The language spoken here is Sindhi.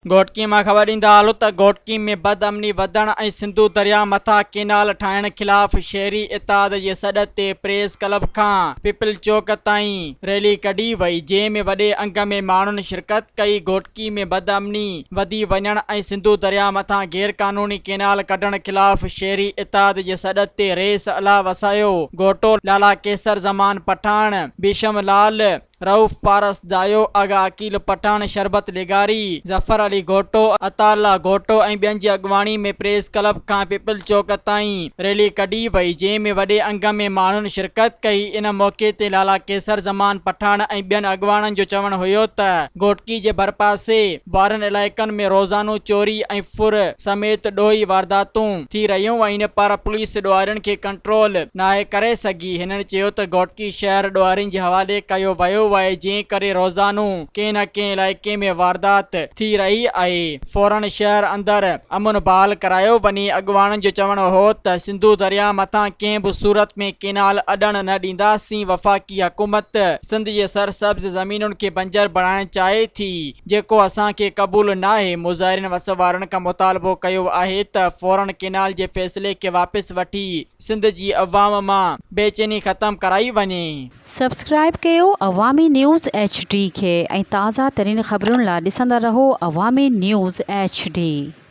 گهوٽڪي مان خبر ڏيندا هلو ته گهوٽڪي ۾ بدامني وڌڻ ۽ سنڌو درياء مٿان ڪينال ٺاهڻ خلاف شهري اتحاد جي سڏ تي پريس ڪلب کان پيپل چوڪ تائين ريلي ڪڍي وئي جنهن ۾ وڏي انگ ۾ ماڻهن شرڪت ڪئي گهوٽڪي ۾ بدامني وڌي وڃڻ ۽ سنڌو درياء مٿان غيرقانوني ڪينال ڪڍڻ خلاف شهري اتحاد جي سڏ تي رئيس الله وسايو گهوٽو، لالا قيصر زمان پٺاڻ، ڀيشم لال، رئوف پارس دايو، آغا عقيل پٺاڻ، شربت لغاري، ظفر علي گهوٽو، عطاء الله گهوٽو ۽ ٻين جي اڳواڻي ۾ پريس ڪلب کان پيپل چوڪ تائين ريلي ڪڍي وئي جنهن ۾ وڏي انگ ۾ ماڻهن شرڪت ڪئي ان موقعي تي لالا قيصر زمان پٺاڻ ۽ ٻين اڳواڻن جو چوڻ هيو ته گهوٽڪي جي ڀرپاسي وارن علائقن ۾ روزانو چوري ۽ ڦر سميت ڏوهي وارداتون ٿي رهيون آهن پر پوليس ڏوهارين کي ڪنٽرول ناهي ڪري سگهي هنن چيو ته گهوٽڪي شهر ڏوهارين جي حوالي ڪيو ويو آهي جنهن ڪري روزانو ڪنهن نه ڪنهن علائقي ۾ واردات ٿي رهي آهي فورن شهر اندر امن بحال ڪرايو وڃي اڳواڻن جو چوڻ هو ته سنڌو درياء مٿان ڪنهن به صورت ۾ ڪينال اڏڻ نه ڏينداسين وفاقي حڪومت سنڌ جي سرسبز زمينن کي بنجر بڻائڻ چاهي ٿي جيڪو اسان کي قبول ناهي مظاهرين وس وارن کان مطالبو ڪيو آهي ته فورن ڪينال جي فيصلي کي واپس وٺي سنڌ جي عوام مان بيچيني ختم ڪرائي وڃي. سبسڪرائيب ڪيو عوامي نيوز ايڇ ڊي کي ۽ تازه ترين خبرن لا ڏسندا رهو عوامي نيوز ايڇ ڊي.